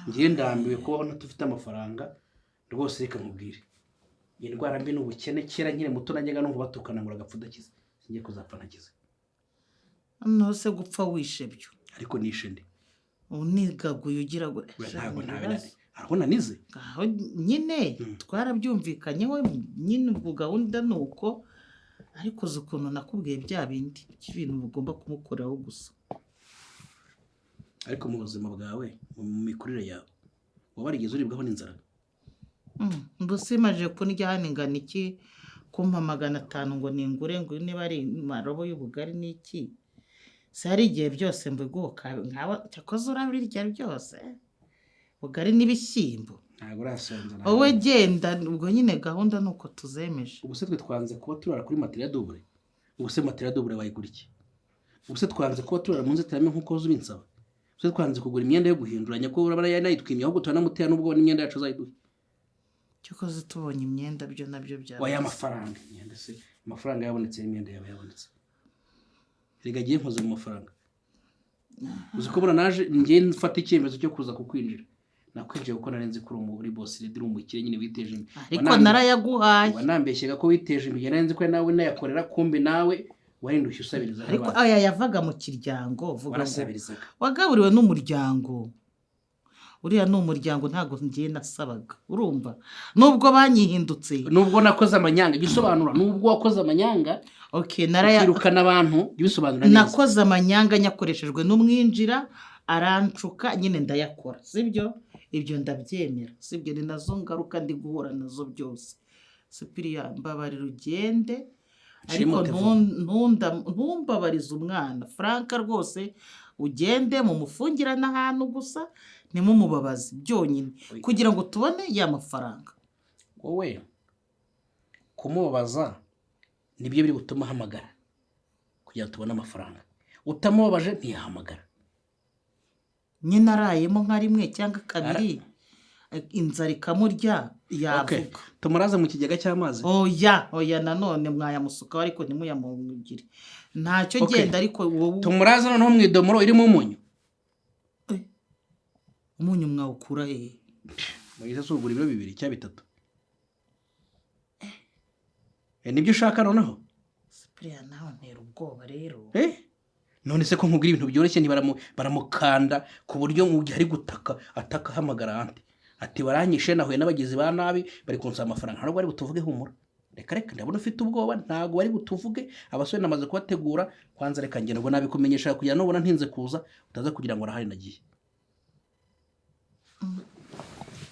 Ngiye ndambiwe kubaho ntafite amafaranga rwose. Reka nkubwire, indwara mbi ni ubukene. Kera nkiri muto najyaga numva batukana ngo uragapfa udakize. Singiye kuzapfa ntakize. Noneho se gupfa wishe byo? Ariko nishe nde? Unigaguye ugira ngo We, ntabwo ni ntabe ibibazo. Arabona nize. Ngaho nyine twarabyumvikanyeho nyine, ubwo gahunda ni uko. Ariko uzi ukuntu nakubwiye bya bindi by'ibintu mugomba kumukoreraho gusa? Ariko mu buzima bwawe, mu mikurire yawe, waba warigeze uribwaho n'inzara? Mbese imaze kundya hano ingana iki, kumpa 500 ngo ningure, ngo niba ari marobo y'ubugari n'iki? Si hari igihe byose mbiguka nkaba cyakoze urabirya byose, ubugari n'ibishyimbo. Ntabwo urasonza. Wowe genda, ubwo nyine gahunda ni uko tuzemeje. Ubu se twe twanze kuba turara kuri matera double? Ubu se matera double wayigura iki? Ubu se twanze kuba turara mu nzitiramibu nk'uko uza ubinsaba? Ubu se twanze kugura imyenda yo guhinduranya, ko urabona yanayitwimye? Ahubwo turanamutera n'ubwo n'imyenda yacu azayiduha. Cyakoze tubonye imyenda byo nabyo byaba. Oya, amafaranga, imyenda se, amafaranga yabonetse n'imyenda yaba yabonetse. Reka, agiye nkoze mu mafaranga. Uzi ko buriya naje njye mfata icyemezo cyo kuza kukwinjira, nakwinjiye kuko nari nzi ko uri muri boss lady, uri umukire nyine witeje imbere. Ariko narayaguhaye. Wanambeshyaga ko witeje imbere. Nari nzi ko nawe nayakorera, kumbe nawe warindushye usabiriza Ariko nk'abandi. aya yavaga mu kiryango, vuga ngo Warasabirizaga. wagaburiwe n'umuryango. Uriya ni umuryango, ntabwo ngiye nasabaga. Urumva nubwo banyihindutse. Nubwo nakoze amanyanga, jya usobanura nubwo wakoze amanyanga Okay, naraya ukirukana abantu, jya ubisobanura neza. Nakoze amanyanga nyakoreshejwe n'umwinjira, arancuka nyine ndayakora, sibyo? Ibyo ndabyemera, sibyo? Ni nazo ngaruka ndi guhura nazo byose. Sipiriya, mbabarira ugende, ariko Nshimute vuba. Ntumbabarize umwana Frank rwose. Ugende mumufungirane ahantu gusa, ntimumubabaze byonyine, kugira ngo tubone ya mafaranga. Wowe kumubabaza nibyo biri butuma ahamagara kugira ngo tubone amafaranga. Utamubabaje ntiyahamagara. Nyine arayemo nka rimwe cyangwa kabiri, inzara ikamurya, yavuga. Tumuraze mu kigega cy'amazi? Oya, oya, nanone mwayamusukaho ariko ntimuyamugire ntacyo. Genda, ariko wowe Tumuraze noneho mu idomoro irimo umunyu? Umunyu mwawukura hehe? Mugize se ugura ibiro 2 cyangwa 3? Nibyo ushaka noneho? Sipiriya, nawe ntera ubwoba rero. Eh? None se ko nkubwira ibintu byoroshye, baramukanda ku buryo mu gihe ari gutaka ataka ahamagara ante ati: "Baranyishe, nahuye n'abagizi ba nabi, bari kunsaba amafaranga." Ntabwo bari butuvuge, humura. Reka reka, ndabona ufite ubwoba. Ntabwo bari butuvuge, abasore namaze kubategura. Kwanza reka ngenda, ubwo nabikumenyesha kugira nubona ntinze kuza utaza kugira ngo arahari nagiye.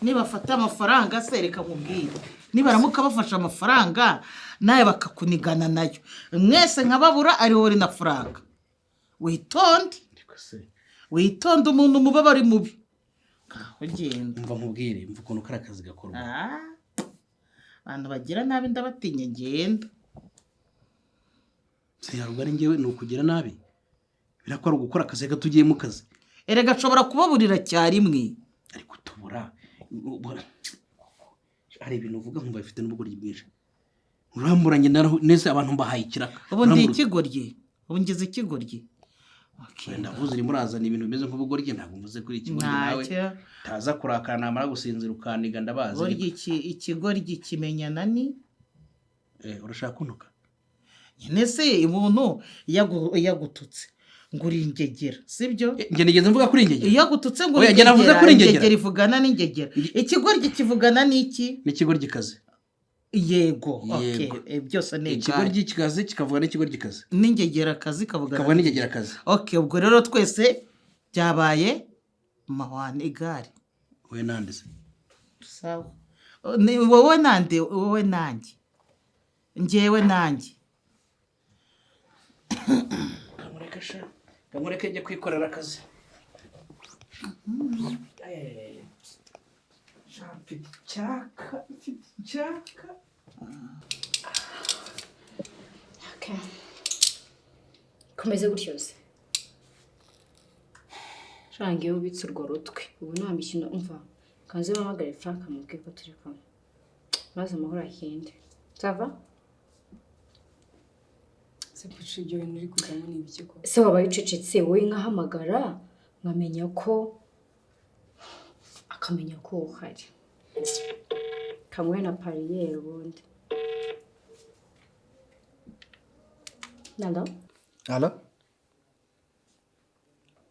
Nibafata amafaranga se, reka nkubwire, nibaramuka bafashe amafaranga nawe bakakunigana nayo mwese nkababura, ari wowe na Frank, witonde. Ariko se Witonde, umuntu muba ari mubi. Ngaho genda. Mva nkubwire, mva ukuntu kariya kazi gakorwa. Ah, abantu bagira nabi ndabatinya. Ngenda. Ntabwo ari njyewe, ni ukugira nabi birakora ugukora akazi gato ugiye mu kazi. Erega ashobora kubaburira cyarimwe. Ariko tubura hari ibintu uvuga nkumva bifite n'ubugoryi bwinshi. Uramburanye neza, abantu mbahaye ikiraka. Ubu ndi ikigoryi? Ubu ngize ikigoryi? Okay. Ndavuze urimo urazana ibintu bimeze nk'ubugoryi, ntabwo mvuze kuri ikigoryi nawe. Ntacyo. Taza kurakara namara gusinzira ukaniga, ndabazi. Burya iki ikigoryi kimenyana ni Urashaka kuntuka? Nyine se umuntu iyo agututse ngo uri ingegera, sibyo? Njye nigeze mvuga kuri ingegera? Iyo agututse ngo uri Oya, njye navuze ingegera, kuri ingegera. Ingegera ivugana n'ingegera, ikigoryi kivugana n'iki? N'ikigoryi kazi. Yego, okay. Yego. Byose ni igare. Ikigoryi kikazi kikavuga n'ikigoryi kazi. N'ingegera kazi kavugana Kikavuga n'ingegera kazi. Okay, ubwo rero twese byabaye mahwane igare. Wowe nanditse. Sawa. Ni wowe nande? Wowe nanjye, njyewe nanjye. Kamureke sha, kamureke njye kwikorera akazi. Sha, mfite icyaka, mfite icyaka. Okay. Komeze gutyo se. Shange iyo ubitse urwo rutwe. Ubu nta mikino, umva. Kanze mpamagare Frank amubwire ko turi kumwe. Maze amahoro ahinde. Ça va? Se Pucu, ibyo bintu uri kujyamo ni ibiki ko? Se wabaye ucecetse wowe, nkahamagara nkamenya ko Akamenya ko uhari. Kamwe na pariyeri ubundi. Nalo? Hello?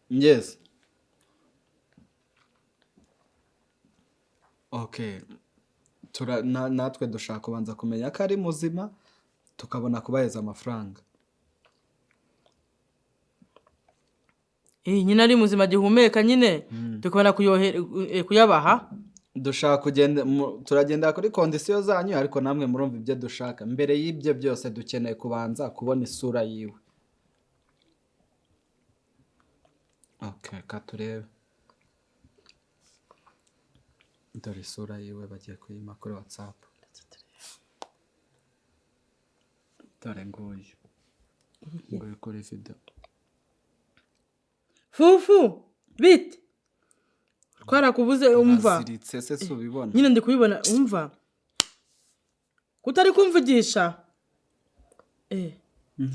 Yes. Okay. Natwe dushaka kubanza kumenya ko ari muzima tukabona kubaheza amafaranga. Nyine ari muzima gihumeka nyine tukabona kuyabaha. Dushaka kugenda turagenda kuri kondisiyo zanyu ariko namwe murumva ibyo dushaka. Mbere y'ibyo byose dukeneye kubanza kubona isura yiwe. Okay, katurebe. Dore isura yiwe bagiye kuyima kuri WhatsApp. Dore nguyu. Nguyu kuri video. Fufu bite twarakubuze umva. Naziritse se subibona. Nyine ndi kubibona umva. Kutari kumvugisha.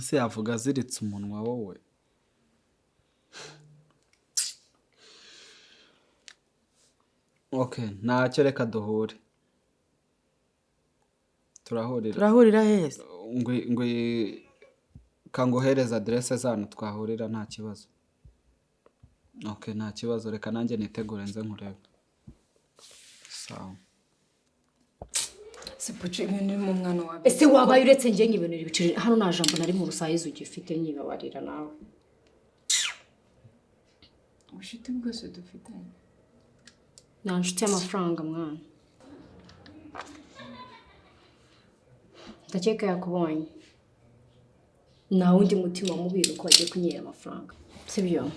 Se yavuga aziritse umunwa wowe. Okay, ntacyo reka duhure. Turahurira. Turahurira hese. Ngwi kanguhereza adresse zanu twahurira nta kibazo. Okay, nta kibazo reka nanjye nitegure nze nkurebe. Sawa. Se Pucu ibintu mu mwana wawe. Ese wabaye uretse ngiye ibintu biciri hano nta jambo nari mu rusayizo ugifite nyibabarira nawe. Ubucuti bwose dufitanye. Nta nshuti y'amafaranga mwana. Ndakeka yakubonye. Nta wundi mutima mubi uko wagiye kunyera amafaranga. Sibyo?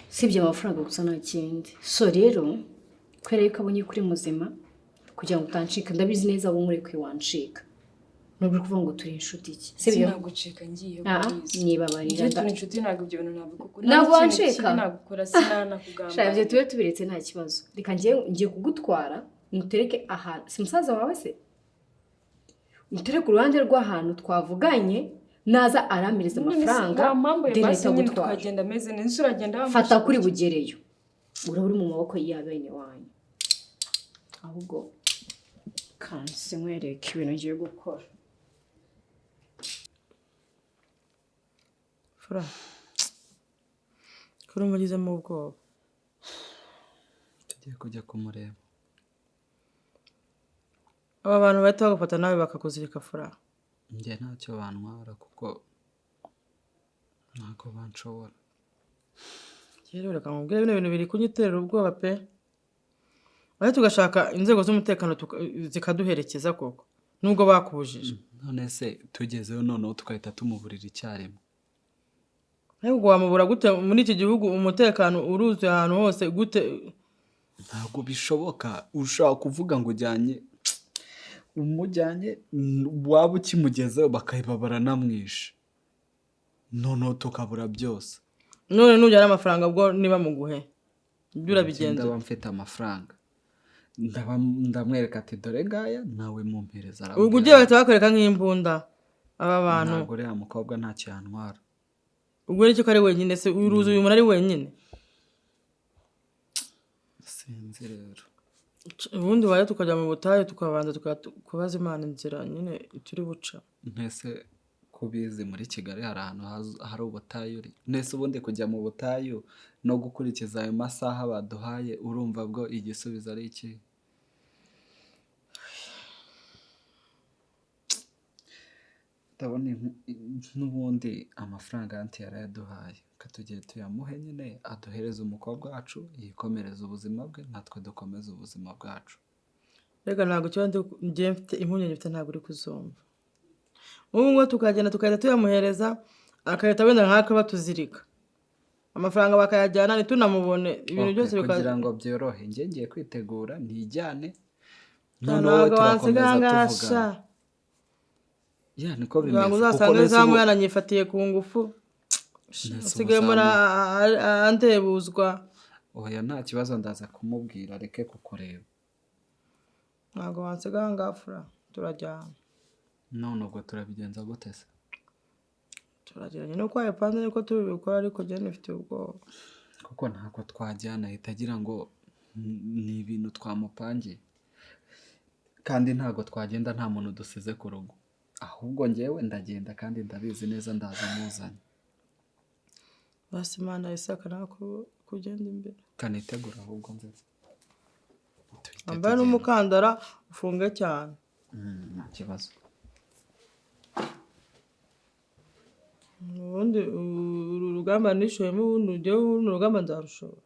Sibyo amafaranga gusa nta kindi. So rero kubera yuko abonye kuri muzima kugira ngo utancika ndabizi neza abo muri kwiwancika. Nubwo kuvuga ngo turi inshuti iki. Sibyo? Sinagucika ngiye kubizi. Nibabarira. Ngiye turi inshuti ntabwo ibyo bintu nabikukora. Ntabwo wancika. Nagukora sinanakugamba. Sha ibyo tube tubiretse nta kibazo. Reka ngiye kugutwara mutereke ahantu. Si musaza wawe se? Mutereke uruhande rw'ahantu twavuganye naza aramiriza amafaranga. Ndetse nyine tukagenda ameze neza uragenda fata kuri bugereyo. Uraba uri mu maboko ya bene wanyu. Ahubwo kanse nkwereke ibintu ngiye gukora. Fura. Kuri umugizemo ubwoba. Tugiye kujya kumureba. Aba bantu bahita bagufata nawe bakakuzirika fura. Njye ntacyo bantwara kuko ntabwo banshobora. Rero reka nkubwire bino bintu biri kunyiterera ubwoba pe. Aho tugashaka inzego z'umutekano zikaduherekeza koko nubwo bakubujije. None se tugezeyo noneho tukahita tumuburira icyarimwe. Ahubwo wamubura gute muri iki gihugu umutekano uruzuye ahantu hose gute? Ntabwo bishoboka. Ushaka kuvuga ngo ujyanye umujyanye waba ukimugezeho bakaheba baranamwisha. Noneho tukabura byose. None nujyana amafaranga ubwo niba muguhe ibyo urabigenza. Ndaba mfite amafaranga. Ndamwereka ati dore ngaya nawe mumpereza arambwira. Ubwo ugiye bahita bakwereka nk'imbunda aba bantu. Ntabwo uriya mukobwa ntacyo yantwara. Ubwo nicyo ko ari wenyine se uruzi uyu muntu ari wenyine? Sinzi rero. Ubundi waje tukajya mu butayu tukabanza tukabaza Imana inzira nyine turi buca. Ntese kubizi muri Kigali hari ahantu hari ubutayu uri. Ntese ubundi kujya mu butayu no gukurikiza ayo masaha baduhaye urumva bwo igisubizo ari iki? Ndabona n'ubundi amafaranga anti yarayaduhaye. Katugiye tuyamuhe nyine aduhereze umukobwa wacu yikomereze ubuzima bwe natwe dukomeze ubuzima bwacu. Rega ntabwo kiba ngiye mfite impungenge mfite ntabwo uri kuzumva. Ubu ngo tukagenda tukahita tuyamuhereza akahita wenda nk'aka batuzirika. Amafaranga bakayajyana ntitunamubone ibintu byose bikaza. Kugira ngo byorohe ngiye ngiye kwitegura ntijyane. Noneho turakomeza tuvugana. Ya niko bimeze. Ngo uzasanga izamu yananyifatiye ku ngufu. Usigaye muri andebuzwa. Oya nta kibazo ndaza kumubwira areke kukureba. Ntabwo wansiga ngafura turajyana. None ubwo turabigenza gute se? Turageranye no kwa epanze niko tubikora ariko jye nifite ubwoba. Kuko ntabwo twajyana ahita agira ngo Ni ibintu twamupangiye, kandi ntabwo twagenda nta muntu dusize ku rugo. Ahubwo ngewe ndagenda, kandi ndabizi neza ndaza muzanye. Basi Imana Isaka nawe kugenda imbere. Kanitegura ahubwo nziza. Tuhite Wambaye tugenda. n'umukandara ufunge cyane. Nta kibazo. Ubundi uru rugamba nishoyemo, ubundi ujyeho, ubundi urugamba nzarushobora.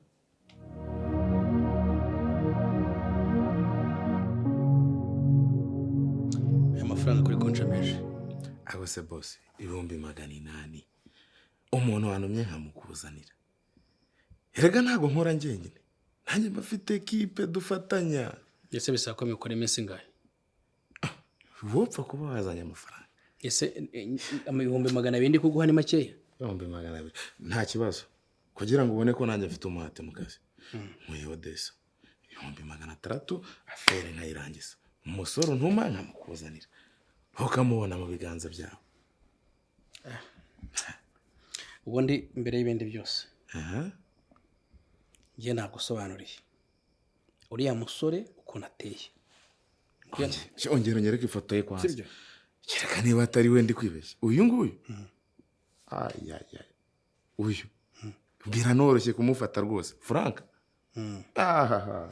Aya mafaranga kuri konjameje. Abo se bose 800,000, umuntu wantumye nkamukuzanira. Erega ntabwo nkora njyenyine, nanjye mba mfite ekipe dufatanya. Ese bisaba ko mubikora iminsi ingahe? Wopfa kuba wazanye amafaranga. Ese 200,000 ndi kuguha ni makeya? 200,000 nta kibazo, kugira ngo ubone ko nanjye mfite umuhate mu kazi. Nkuye Odessa 600,000, affaire nkayirangiza, umusore untuma nkamukuzanira, ukamubona mu biganza byawe. Ubundi mbere y'ibindi byose, Aha. njye nagusobanuriye uriya musore ukuntu ateye. Ongera unyereke ifoto ye kwanza. Sibyo? Kereka niba atari we ndi kwibeshya. Uyu nguyu, ayayay, uyu biranoroshye kumufata rwose, Frank. Ahaha,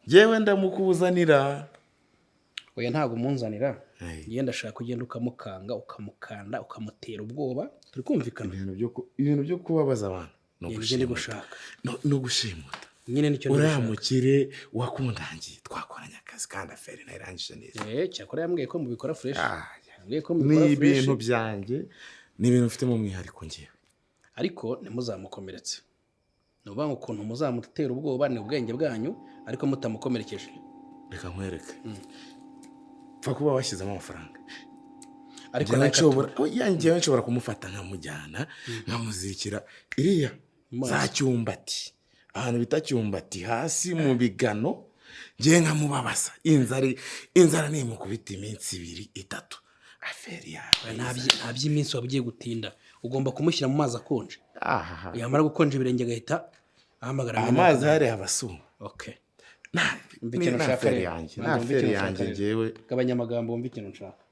yewe ndamukuzanira. Oya, ntabwo umunzanira. Hey. Njye ndashaka ugenda ukamukanga, ukamukanda, ukamutera ubwoba, turi kumvikana? Ibintu byo kubabaza abantu no Ibyo ndi gushimuta. gushaka. No gushimuta. Nyine nicyo ndi Uriya gushaka. mukire wakundangiye twakoranye akazi, kandi affaire nayirangije neza. Cyakora yambwiye ko mubikora fresh. Ah, Yambwiye ko ni mubikora fresh. ibintu byanjye, ni ibintu mfitemo umwihariko ngewe. Ariko ntimuzamukomeretse. Ni ukuvuga ngo ukuntu muzamutera ubwoba ni ubwenge bwanyu, ariko mutamukomerekeje. Reka nkwereke, pfa kuba washyizemo amafaranga. Ariko Njyewe nawe nshobora, oya, njyewe nshobora kumufata nkamujyana nkamuzirikira iriya Mazi. za Cyumbati, ahantu bita Cyumbati hasi mu bigano, njyewe nkamubabaza inzara nimukubita iminsi ibiri itatu, affaire yawe. Nta by'iminsi waba ugiye gutinda, ugomba kumushyira mu mazi akonje. Ahaha. Yamara gukonja ibirenge agahita ahamagara mwene Amazi wabo. hariya abasuma. Okay. Ni Umva ikintu na nshaka affaire rero. yanjye, Banza na wumve affaire ikintu nshaka yanjye rero. njyewe. Gabanya amagambo, wumve ikintu nshaka.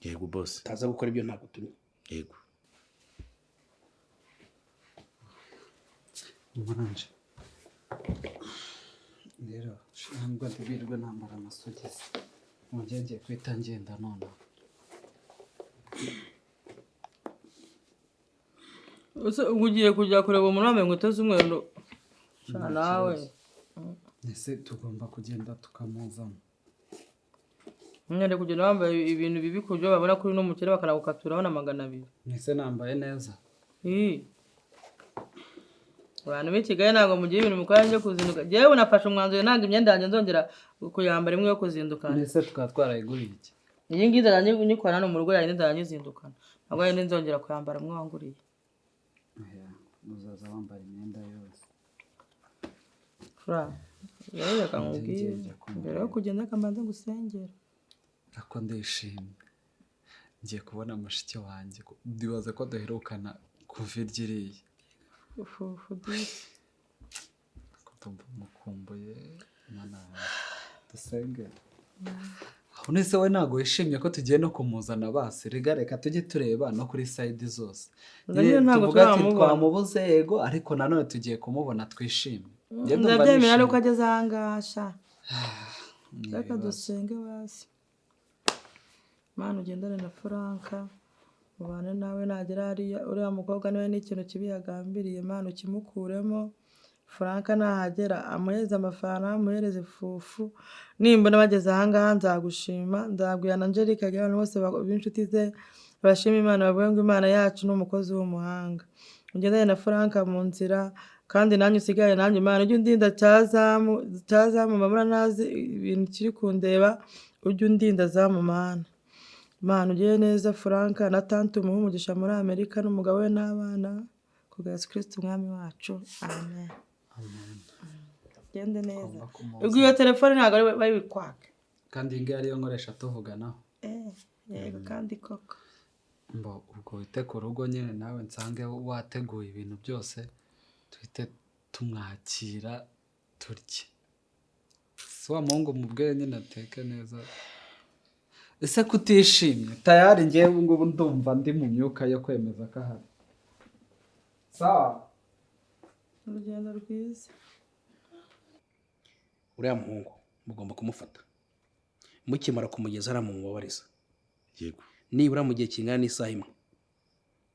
Yego boss. Utaza gukora ibyo ntagutumye. Yego. Umuranje rero ntabwo ndibirirwe nambara amasogisi, ngiye ngiye guhita ngenda nonaha. Ese ubwo ugiye kujya kureba umuntu wambaye inkweto z'umweru? Sha nawe. Ese tugomba kugenda tukamuzana? Mwere kugenda wambaye ibintu bibi ku buryo babona ko uri n'umukire bakanagukatura na 200. Ese nambaye neza? Ii. Abantu b'i Kigali ntabwo mugira ibintu mukora byo kuzinduka. Njyewe nafashe umwanzuro, ntabwo imyenda yanjye nzongera kuyambara imwe yo kuzindukana. Ese tukaba twarayiguriye iki? Iyi ngiyi nzajya nyikora hano mu rugo yanjye, nzajya nyizindukana. Ntabwo yindi nzongera kuyambara umwe wanguriye. Oya, uzaza wambara imyenda yose. Fura, rero reka nkubwire. Njye kumureba. Mbere yo kugenda akamanza gusengera. Ariko ndishimye, ngiye kubona mushiki wanjye, ndibaza ko duherukana kuva irya iriya. Ufufu disi. Ko ndumva mukumbuye, Mana yanjye. Dusenge. Aho nese we ntabwo wishimye ko tugiye no kumuzana? Basi rega reka tujye tureba no kuri side zose. Ubwo nyine ntabwo Tuvuga ati turamubona. twamubuze yego, ariko nanone tugiye kumubona twishime. Njye ndumva Ndabyemera nishimye. ariko ageze ahangaha sha. Ni Reka ibibazo. dusenge basi. Mana ugendane na Franka, ubane nawe nagera hariya, uriya mukobwa niwe n'ikintu kibi yagambiriye, Mana ukimukuremo. Franka nahagera amuhereze amafaranga, amuhereze fufu. Nimbona bageze ahangaha nzagushima, nzabwira na Angelique, abantu bose b'inshuti ze bashima Imana, bavuge ngo Imana yacu ni umukozi w'umuhanga. Ugendane na Franka mu nzira, kandi nanjye usigaye nanjye Imana ujye undinda cyazamu, cyazamu mbabura ntazi ibintu kiri kundeba, ujye undinda zamu Mana. Mana ugire neza Franka na tante, umuhe umugisha muri Amerika n'umugabo we n'abana, ku bwa Yesu Kristo umwami wacu, amen. Gende neza. Tugomba kumuzana. Ubwo iyo telefone ntabwo ari bari bukwake. Kandi iyi ngiyi ariyo nkoresha tuvuganaho. Yego kandi koko. Mbo ubwo wite ku rugo nyine, nawe nsange wateguye ibintu byose, tuhite tumwakira turye. Si wa muhungu mubwire nyine ateke neza. Ese kutishimye? Tayari ngewe ubu ngubu ndumva ndi mu myuka yo kwemeza ko ahari. Sawa. Urugendo rwiza. Uriya muhungu mugomba kumufata, mukimara kumugeza hariya mumubabariza. Yego. Nibura mu gihe kingana n'isaha imwe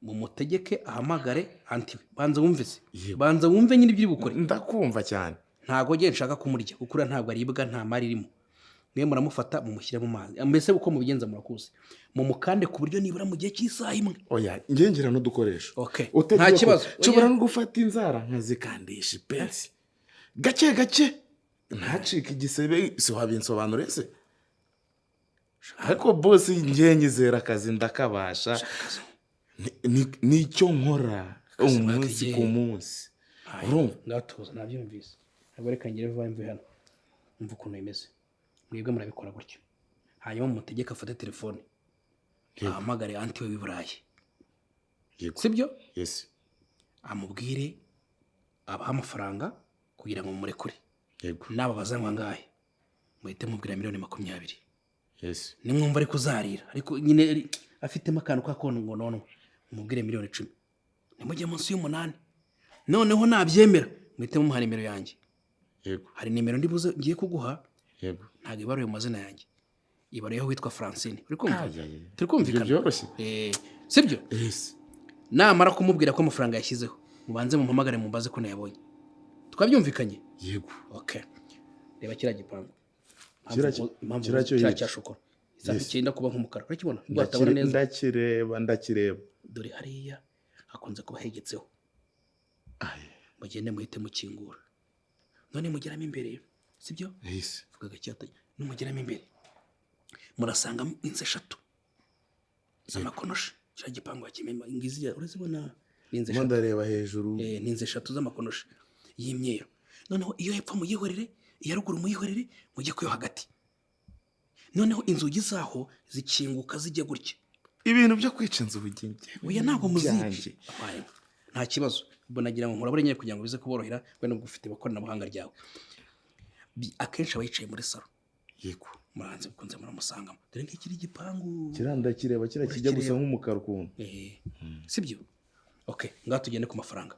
mumutegeke ahamagare aunty we. Banza wumve se. Yego. Banza wumve nyine ibyo uri bukore. Ndakumva cyane. Ntabwo ngiye nshaka kumurya, kuko uriya ntabwo aribwa, nta mari irimo. Mwe muramufata mumushyire mu mazi, mbese uko mubigenza murakuzi, mumukande ku buryo nibura mu gihe cy'isaha imwe. Oya, njye ngira n'udukoresho. Okay. Utagiye Nta kibazo. Nshobora Oya. no gufata inzara nkazikandisha ipensi gake gake, ntacike igisebe. Si wabinsobanure se? Ariko boss, njye nyizera akazi ndakabasha. Nicyo nkora umunsi ku munsi, urumva? Ngatuza, nabyumvise. Ntabwo, reka ngere vuba mve hano. Mva ukuntu bimeze, mwebwe murabikora gutyo, hanyuma mumutegeke afate telefone ahamagare aunty we w'i Burayi. Yego. Sibyo? Yes. Amubwire abahe amafaranga kugira ngo mumurekure. Yego. N'aba bazanywa angahe, muhite mubwira 20 miliyoni. Yes. Nimwumva ariko uzarira, ariko nyine afitemo akantu k'akongononwa, mumubwire 10 miliyoni, nimujye munsi y'umunani. Noneho nabyemera muhite mumuha nimero yanjye. Yego. Hari nimero ndi buze ngiye kuguha. Yego. Ntabwo ibaruye mu mazina yanjye, ibaruyeho witwa Francine. Uri kumva? Ay, ay, ay. Turi kumvikana? Ibyo byoroshye. Sibyo? Yes. Namara kumubwira ko amafaranga yashyizeho, mubanze mumpamagare mumbaze ko nayabonye. Twabyumvikanye? Yego. Okay, reba kiriya gipangu. Impamvu Kiriya cyo kiriya hirya. cya shokora isaha Yes. cyenda kuba nk'umukara, urakibona ubwo hatabona neza? Ndakireba, ndakireba. Dore hariya hakunze kuba hegetseho. Ay. Mugende muhite mukingura, none mugeramo imbere, sibyo? Yes. Vuga gake numugeramo imbere murasangamo inzu eshatu z'amakonoshi. Kiriya gipangu hakimema ngizi, urazibona, ni inzu Ndimo eshatu. ndareba hejuru. Ni inzu eshatu z'amakonoshi y'imyeru. Noneho iyo hepfo muyihorere, iya ruguru muyihorere, mujye kuyo hagati. Noneho inzugi zaho zikinguka zijya gutya. Ibintu byo kwica inzugi Oya, ntabwo muzica. byanjye. Abaye, nta kibazo. Ubwo nagira ngo nkurabure nyine kugira ngo bize kuborohera, we nubwo ufite ikoranabuhanga ryawe. Akenshi aba yicaye muri salo. Yego. Muranze mukunze muramusangamo. Dore ngiki igipangu. Kiriya ndakireba, kiriya kijya gusa Urakireba. nk'umukara ukuntu. Sibyo? Okay, ngaho tugende ku mafaranga.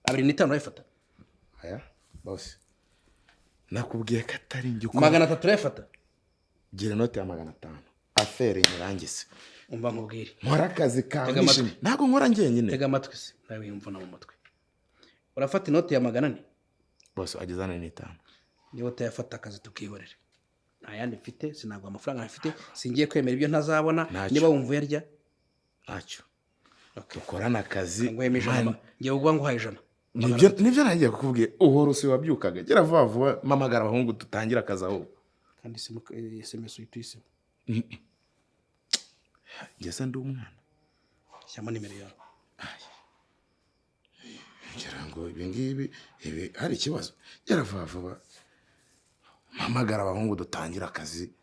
25 urayafata? Aya bose nakubwiye ko atari njye ukora. 300 urayafata? Gira inote ya 500, affaire nyirangize. Umva nkubwire. Nkora akazi kawe Tega amatwi. nishimye, ntabwo nkora njyenyine. Tega amatwi se, nawe wiyumvuna mu mutwe. Urafata inoti ya 400? Bose ageze 4.5. Niba utayafata, akazi tukihorere. Nta yandi mfite, sinagwa amafaranga mfite, singiye kwemera ibyo ntazabona. Ntacyo. Niba wumva uyarya. Ntacyo. Okay. Dukorane akazi. Nguhemo 100. Man, Ngiye kuguha, nguhaye 100. Nibyo nangiye kukubwira, uhora usi wabyukaga. Gera vuba vuba, mpamagara abahungu dutangire akazi ahubwo. Kandi SMS uhita uyisiba. Njye se ndi umwana? Shyiramo nimero yawe. Ngira ngo ibi ngibi, ibi hari ikibazo. Gera vuba vuba, mpamagara abahungu dutangire akazi.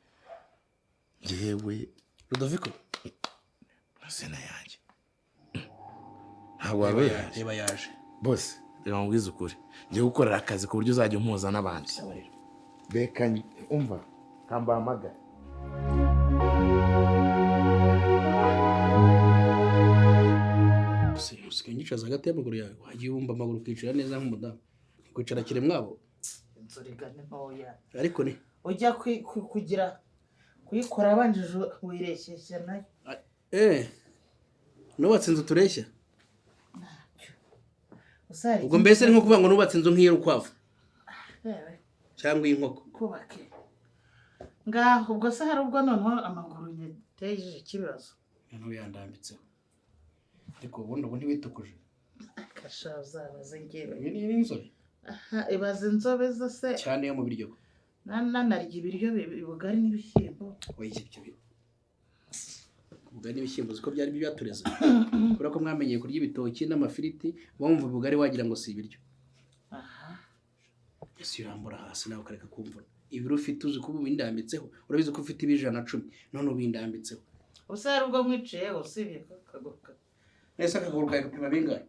Ngewe Rudoviko. Amazina yanjye ntabwo wabaye. Reba yaje. Bose, reba nkubwize ukuri, ngiye gukorera akazi ku buryo uzajya umpuza n'abandi. Sawa rero. Reka umva kambahamagare. Usigaye unyicaza hagati y'amaguru yawe. Wagiye wumva amaguru ukicara neza nk'umudamu, kwicara kiremwabo. Inzu rigana ntoya. Ariko ni Ujya kugira kuyikora abanjije wireshyeshya nayo. Nubatse inzu tureshya. Gusa hari Ubwo mbese ni nko kuvuga ngo nubatse inzu nk'iy'urukwavu cyangwa iy'inkoko. Kubake ngaho. Ubwo se hari ubwo noneho amaguru yateje ikibazo? Noneho yandambitseho, ariko ubundi ubu ntiwitukuje. Kasha uzabaze ngewe. Ibi ni inzobe. Aha, ibaze inzobe zo se. Cyane yo mu biryo. Nanarya ibiryo ubugari n'ibishyimbo. Oya, ibyo ubugari n'ibishyimbo uzi ko byari byatureze, kubera ko mwamenyeye kurya ibitoki n'amafiriti, wumva ubugari wagira ngo si ibiryo. Aha. Ese urambura hasi nawe ukareka kumvuna. Ibiro ufite, uzi ko ubu bindambitseho? Urabizi ko ufite ibiro 110, none ubindambitseho. Ubuse hari ubwo mwiciye usibye ko akaguruka? Ese akaguru kawe gapima bingahe?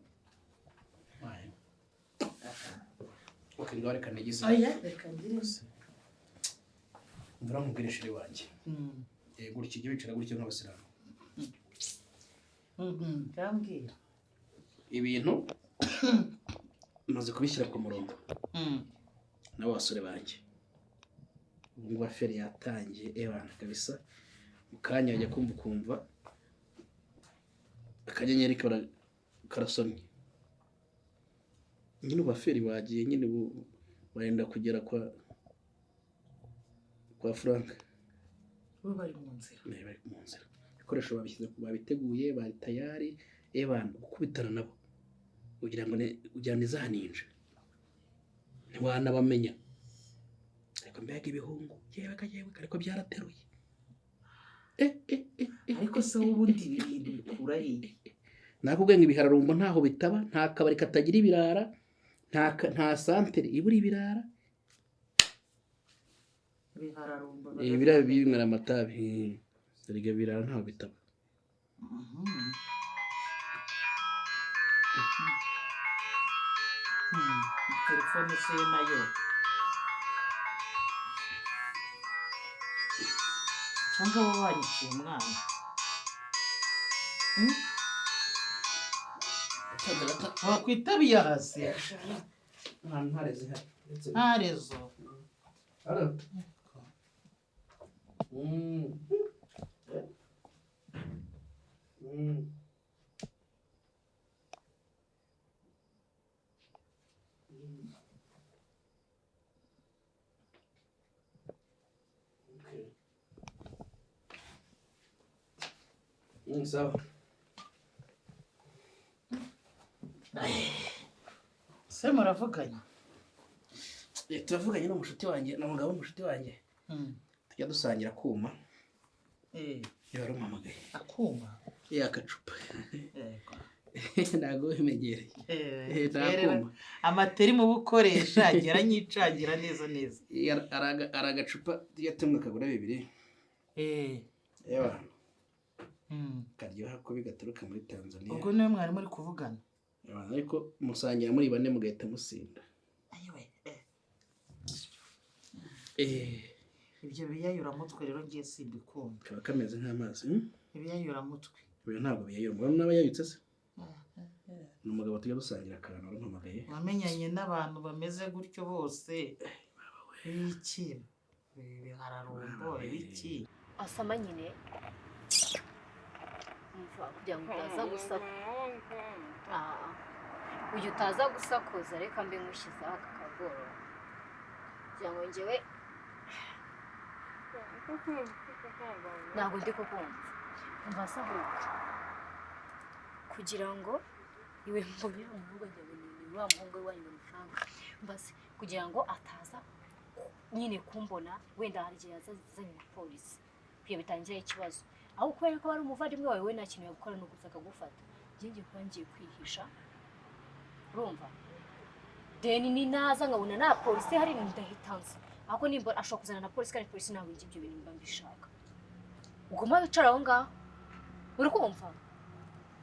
Okay, ngaho reka nigize. Oya, reka ngire. Mbura nkubwire, chéri wanjye. Gutya ujye wicara gutya nk'abasilamu. Ndambwira. Ibintu maze kubishyira ku murongo n'abo basore banjye. Ubu ngubu affaire yatangiye, ebana kabisa. Mu kanya wajya kumva ukumva akanyenyeri karasomye nyine. Ubu affaire bagiye nyine, ubu barenda kugera kwa Frank. Bo bari mu nzira. Bari mu nzira, ibikoresho babishyize, babiteguye, bari tayari. Ebana, gukubitana nabo ugira ngo ugira ngo ni za ninja, ntiwanabamenya. Ariko mbega ibihungu, yewe yewe, ariko byarateruye. Ariko se ubundi ibi bintu bikura hehe? Nakubwiye ngo ibihararumbo ntaho bitaba. Nta kabari katagira ibirara, nta santere ibura ibirara. Ibihararumbo. Biriya binywera amatabi. Erega ibirara ntaho bitaba. Telefone se yo nayo, cyangwa bo banyiciye umwana? Wakwitabiye hasi. Nta ntare zihari. Nta réseau. Halo. Okay. Sawa. Se muravuganye? Turavuganye n'umushuti wanjye, na mugabo w'umushuti wanjye. Tujya dusangira kuma. Iyo wari umpamagaye. Akuma? Akacupa. Yego. Ntabwo bimenyereye. Nta Rero, kuma. Amateri mu bukoresha agera nyicangira neza neza. Ari agacupa tujya tumwe kagura 2. Yewe, karyoha kubi, gaturuka muri Tanzania. Ubwo niwe mwari muri kuvugana? Yewe, ariko musangira muri bane mugahita musinda. Ayiwe. Ibyo biyayuramutwe rero ngiye simbikunda. Kaba kameze nk'amazi. Ibiyayuramutwe. Oya, ntabwo biyayura. Murabona n'aba yayutse se? Ni umugabo tujya dusangira akantu wari umpamagaye. Wamenyanye n'abantu bameze gutyo bose, ibiki, ibihararumbo, ibiki. Asama nyine, umva, kugira ngo utaza gusakuza, uyu utaza gusakuza, reka mbe nkushyizeho aka kagoroba kugira ngo njyewe ntabwo ndi kukumva. Umva se ahubwo, kugira ngo iwe mbonye umuhungu ngira ngo ni wa muhungu w'iwanyu ni Frank. Umva se, kugira ngo ataza nyine kumbona, wenda hari igihe yaza azanye na polisi kugira bitangire ikibazo. Aho kubera ko ari umuvandimwe wawe, we nta kintu yagukora, ni ugusa akagufata. Njye ngiye kuba ngiye kwihisha, urumva? Then ni naza nkabona nta polisi hari, ndahita nza. Ahubwo nimba ashobora kuzana na polisi, kandi polisi ntabwo njye ibyo bintu mba mbishaka. Uguma wicara aho ngaho, uri kumva?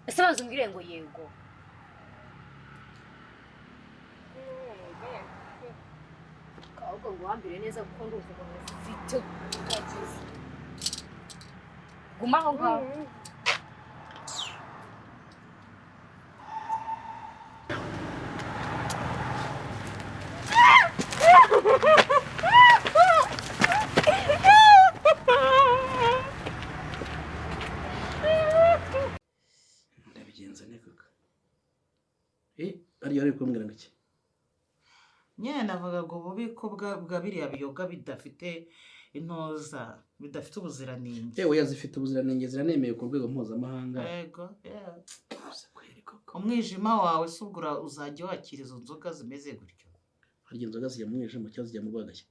Ese banza umbwire ngo yego. Ahubwo ngo uhambire neza, kuko ndumva umuntu ufite utagize. Guma aho ngaho. Ndabigenza ne koko? Ariyo ari kumbwira ngo iki? Nyine navugaga ububiko bwa biriya biyoga bidafite intoza, bidafite ubuziranenge. Yewe, zifite ubuziranenge, ziranemewe ku rwego mpuzamahanga. Yego, yeah. Gusa kweri koko. Umwijima wawe se ubwo uzajya wakira izo nzoga zimeze gutyo? Harya inzoga zijya mu mwijima cyangwa zijya mu rwagashya?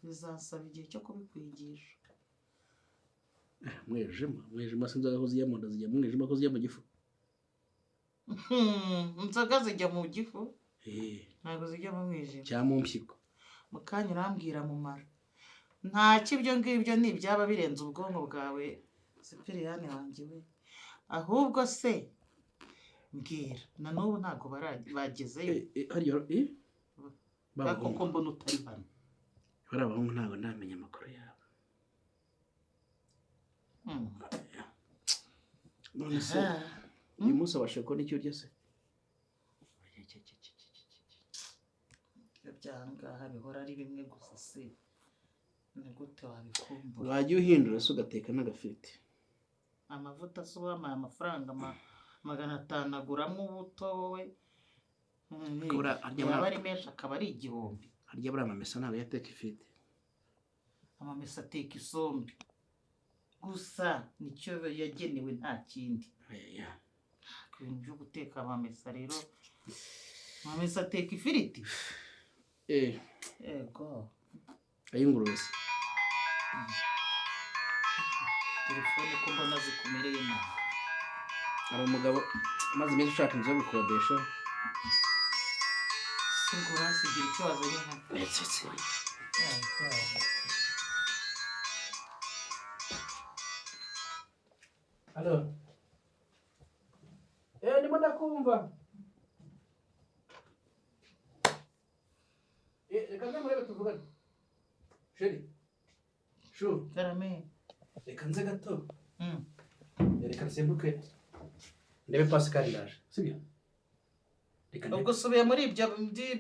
Bizasaba igihe cyo kubikwigisha. Umwijima, umwijima se inzoga ko zijya mu nda, zijya mu mwijima ko zijya mu gifu? Inzoga zijya mu gifu. Ntabwo zijya mu mwijima. Cyangwa mu mpyiko. Mu kanya urambwira mu mara. Ntacyo, ibyo ngibyo ni ibyaba birenze ubwonko bwawe, Sipiriyani wanjye we. Ahubwo se mbwira, na n'ubu ntabwo bagezeyo? Harya Koko mbona utari hano. Bariya abahungu ntabwo ndamenya amakuru yabo. None se uyu munsi abasha kubona icyo urya se? Ibyo byangaha bihora ari bimwe gusa, se ni gute wabikumbura? Wajya uhindura se ugateka n'agafiriti. Amavuta se wampaye amafaranga 500 aguramo ubuto wowe? Harya Yaba buriya ari menshi akaba ari 1000. Harya buriya amamesa ntabwo yateka ifiriti? Amamesa ateka isombe gusa, nicyo yagenewe, nta kindi. Oya. Ibintu byo guteka amamesa rero, amamesa ateka ifiriti. Eh. Yego. Ay'ingurube se? Telefone ko mbona zikumereye nabi? Hari umugabo umaze iminsi ushaka inzu yo gukodesha. Si ngo urasigira icyo wazanye nka Ndetse. Yego. Halo. Eh, ndimo ndakumva. Eh, reka nze murebe tuvugane. Chérie. Chou, Karame. reka nze gato. Reka nsimbuke. Ndebe Pascal, ndaje. Sibyo? Reka ndebe. Ubwo usubiye muri ibyo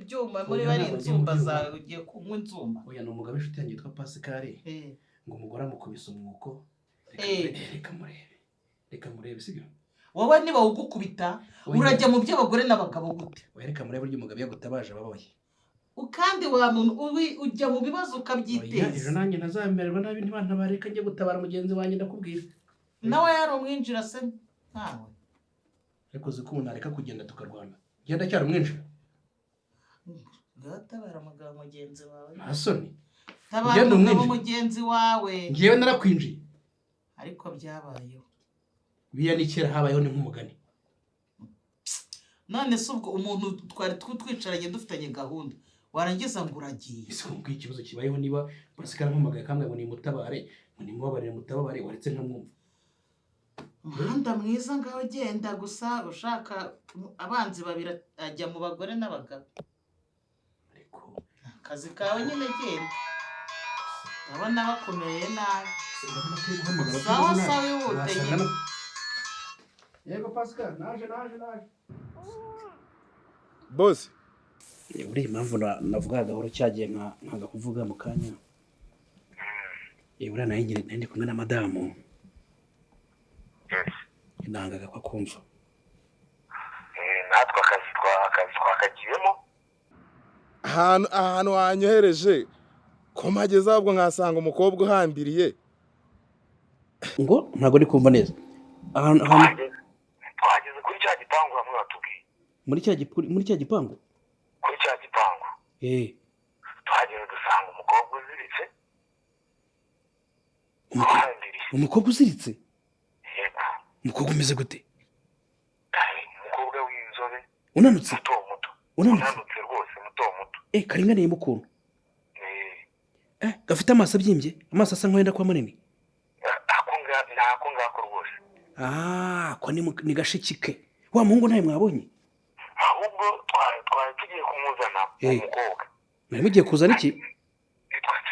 byuma, muri Oya, bari ntabwo ngiye mu inzumba byuma. zawe, ugiye kunywa inzumba? Oya, ni umugabo w'inshuti yanjye witwa Pascal. Ngo umugore amukubise umwuko. Reka murebe, reka murebe. Reka murebe, sibyo? Wowe niba ugukubita Oya. urajya mu by'abagore n'abagabo gute? Oya, reka murebe burya umugabo iyo agutabaje ababaye. Kandi wa muntu ujya mu bibazo Oya, ejo ukabyiteza. nanjye ntazamererwa nabi ntibantabareka njye gutabara mugenzi wanjye, ndakubwira. Nawe yari umwinjira se nkawe? Ariko uzi ko umuntu areka kugenda tukarwana, ngenda cyari umwinjira. Ngaho tabara umugabo mugenzi wawe. Nta soni. Tabara Ngenda umugabo umwinjira. mugenzi wawe. Ngewe narakwinjiye? Ariko byabayeho. Biriya ni kera habayeho, ni nk'umugani. None se ubwo umuntu twari twicaranye dufitanye gahunda, warangiza ngo uragiye? Ese kumbwira ikibazo kibayeho, niba Pascal ampamagaye akambwira ngo nimutabare, ngo nimubabarire mutababare, waretse nkamwumva. Umuhanda mwiza, ngaho ugenda gusa ushaka abanzi babiri ajya mu bagore n'abagabo. Ariko Akazi kawe nyine, genda, ndabona bakomeye nabi. Urabona ko uri guhamagara Sawa. nabi. Sawa, ihute Wasanga nyine. Yego Pascal, naje, naje, naje. Boss. Buriya impamvu navugaga gahoro cyagiye nkanga kuvuga mu kanya, buriya nari nari ndi kumwe na madamu, nangaga ko akumva. Natwe akazi twakagiyemo. Ahantu wanyohereje ko mpageze ahubwo nkasanga umukobwa uhambiriye. Ngo ntabwo ndi kumva neza ahantu. Twageze kuri cya gipangu hamwe batubwiye. Muri cya gipangu? Kuri cya gipangu. Tuhageze dusanga umukobwa uziritse, uhambiriye. Umukobwa uziritse? Yego. Umukobwa umeze gute? Umukobwa w'inzobe. Unanutse? Muto muto. Unanutse? Unanutse rwose, muto muto. Eh, karinganiye mu kuntu, eh, gafite amaso abyimbye, amaso asa nk'ayenda kuba manini. Ni ako ngako rwose. Ah, ko ni gashiki ke wa muhungu ntawe mwabonye? Ahubwo twari tugiye kumuzana uwo mukobwa. Mwari mugiye kuzana iki? Twari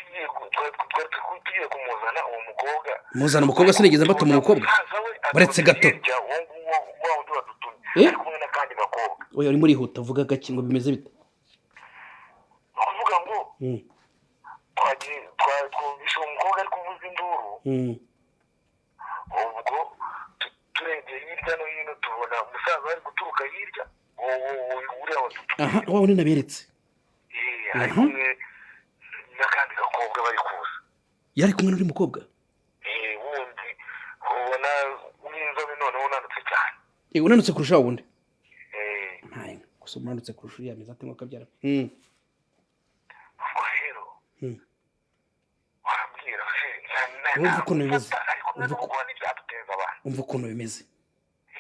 tugiye kumuzana uwo mukobwa. Muzana umukobwa? Sinigeze mbatuma umukobwa. Musaza we Buretse gato. hirya, uwo nguwo wa wundi wadutumye, ari kumwe n'akandi gakobwa. Oya, urimo urihuta, vuga gake. Ngo bimeze bite? Ni ukuvuga ngo twagiye twumvishe uwo mukobwa ari kuvuza induru. Ubwo turebye hirya no hino tubona umusaza ari guturuka hirya, uwo uriya wadutumye. Aha, wa wundi naberetse? Eh, ari kumwe n'akandi gakobwa bari kuza. Yari kumwe n'undi mukobwa? Eh, wundi ubona w'inzobe noneho unanutse cyane. Eh, unanutse kurusha wa wundi? Eh. Ntaye gusa unanutse kurusha uriya meza ate ngo akabyara? Ubwo rero warambwira se Wumva ukuntu bimeze. Ariko n'ubwo ntibyaduteza abantu. Umva ukuntu bimeze.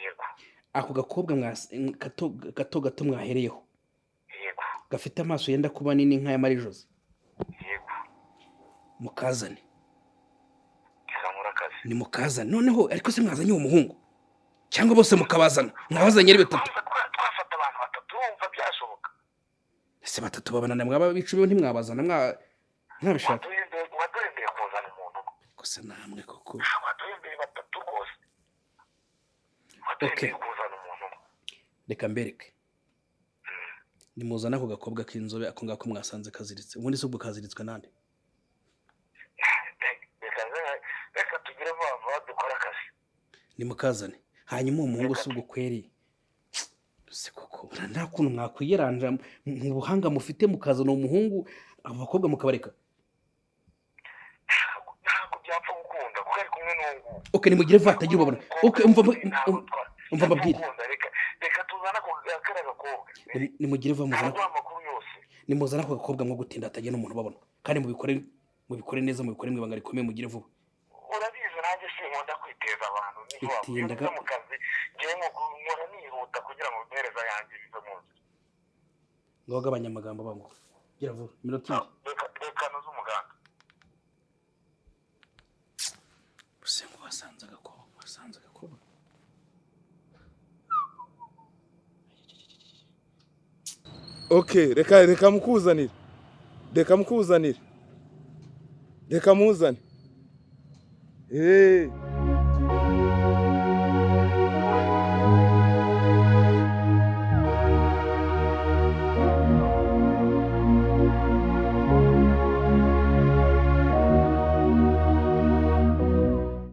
Yego. Ako gakobwa gato gato gato mwahereyeho, Yego. gafite amaso yenda kuba nini nk'aya Marijosi, Yego. mukazane. Izamura akazi. Ni mukazane noneho. Ariko se mwazanye uwo muhungu cyangwa bose mukabazana? Mwabazanye ari batatu? Twafata abantu batatu, urumva byashoboka? Ese batatu babanana? Mwaba bicubiwe, ntimwabazana. Ntabishaka. Waduhembeye kuzana umuntu umwe. Gusa namwe koko. Waduhembeye batatu rwose. Waduhembeye kuzana umuntu umwe. Reka mbereke, nimuzane ako gakobwa k'inzobe, ako ngako mwasanze kaziritse. Ubundi se ubwo kaziritswe nande? Reka tugire vuba vuba dukore akazi. Nimukazane. Hanyuma uwo muhungu si ubwo kweri se koko nta kuntu mwakwiyeranja mu buhanga mufite mukazana uwo muhungu, abo bakobwa mukabareka? Ntabwo byapfa gukunda kuko ari kumwe n'uwo nguwo. Okay, nimugire vuba hatagira ubabona. Okay, umva, umva mbabwire. Reka tuzane ako kariya gakobwa. Nimugire vuba muzane Araguha amakuru yose. Nimuzane ako gakobwa mwo gutinda hatagira n'umuntu ubabona, kandi mubikore neza, mubikore mu ibanga rikomeye, mugire vuba. Urabizi nanjye sinkunda kwiteza abantu, ni vuba vuba. Iyo Bitinda nje mu kazi ngewe nkora nihuta kugira ngo impereza yanjye bive mu nzira. Ngaho gabanya amagambo, banguka, gira vuba, iminota 2. Reka noze umuganda. Gusa ngo wasanze agakobwa. Okay, reka mukuzanire, reka mukuzanire, reka muzane.